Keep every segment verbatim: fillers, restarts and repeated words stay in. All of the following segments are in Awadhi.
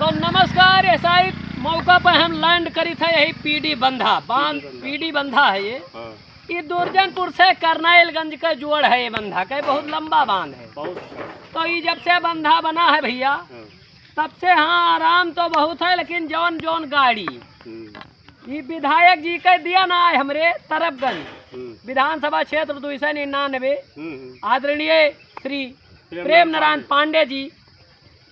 तो नमस्कार, ऐसा ही मौका पर हम लैंड करी था यही पीडी बंधा, बांध, पीडी बंधा। पीडी बंधा है ये। हाँ। ये दुर्जनपुर से करनाइलगंज का जोड़ है, ये बंधा का बहुत लंबा बांध है। बहुत अच्छा। तो ये जब से बंधा बना है भैया, हाँ। तब से हाँ आराम तो बहुत है, लेकिन जौन जौन गाड़ी हम्म। ये विधायक जी के दिया ना है हमरे तरफगंज हम्म। विधानसभा क्षेत्र दो सौ निन्यानवे हम्म, हम्म। आदरणीय श्री प्रेम प्रेम नारायण नारायण पांडे। पांडे जी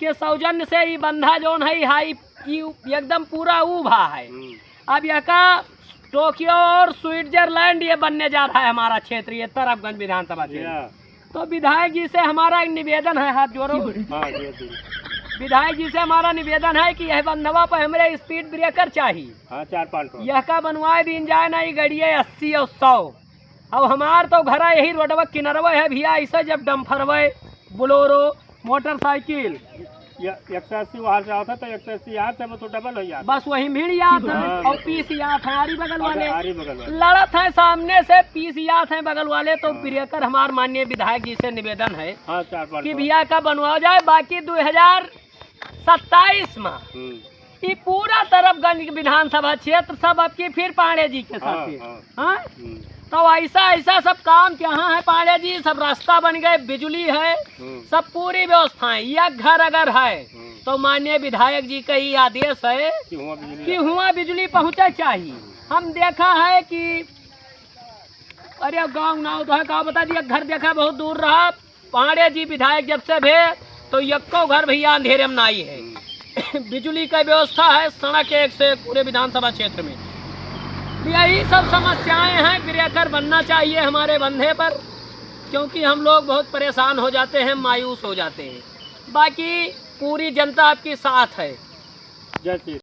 के सौजन्य से ई बंधा जौन है, हाई, ई एकदम पूरा उभा है। हम्म। अब यका टोक्यो और स्विट्जरलैंड ये बनने जा रहा है हमारा क्षेत्र, ये तरफगंज विधानसभा क्षेत्र। या। तो विधायक जी से हमारा एक निवेदन है, हाथ जोड़ो। हाँ, जी, जी। विधायक जी से हमारा निवेदन है कि यह बंधवा पर हमरे स्पीड ब्रेकर चाहिए। हाँ, चार पाँच ठो। यह का बनवाए दीन जाए ना, ये गड़िए अस्सी और सौ। अब हमार तो घरा यही रोडवा किनरवा है भैया, ऐसे जब डम्फरवे, बोलेरो, मोटरसाइकिल। या, एक सौ अस्सी वहाँ से आवत है, तो एक सौ अस्सी यहाँ से, वो तो डबल हो जाता। बस वही भिड़ जात है। हाँ, और बस। पीस जात है, आरी बगल वाले। आरी बगल वाले। लड़त है सामने से, पीस जात है बगल वाले, तो हाँ। ब्रेकर हमार माननीय विधायक जी से निवेदन है हाँ, चार पाँच कि ठो। भैया का बनवा जाए, बाकी दो हजार सत्ताईस में हम्म। ई पूरा तरफगंज विधानसभा क्षेत्र सब अब की फिर पांडे जी के साथ हाँ, ही। हाँ। हाँ? हम्म। तो ऐसा, ऐसा सब काम कहाँ है पांडे जी, सब रास्ता बन गए, बिजली है, हम्म। सब पूरी व्यवस्था है। यह घर अगर है, हम्म। तो माननीय विधायक जी का ये आदेश है कि हुआ बिजली कि है। हुआ बिजली पहुँचे चाहिए। हम देखा है कि अरे, अब गाँव नाव तो है, का बता दिया, घर देखा बहुत दूर रहा। पांडे जी विधायक जब से भे, तो यक्को घर भैया अंधेरे में नाई है। हम्म। बिजली का व्यवस्था है, सड़क एक से एक पूरे विधानसभा क्षेत्र में। यही सब समस्याएं हैं, ब्रेकर बनना चाहिए हमारे बंधे पर, क्योंकि हम लोग बहुत परेशान हो जाते हैं, मायूस हो जाते हैं। बाकी पूरी जनता आपकी साथ है। जय श्री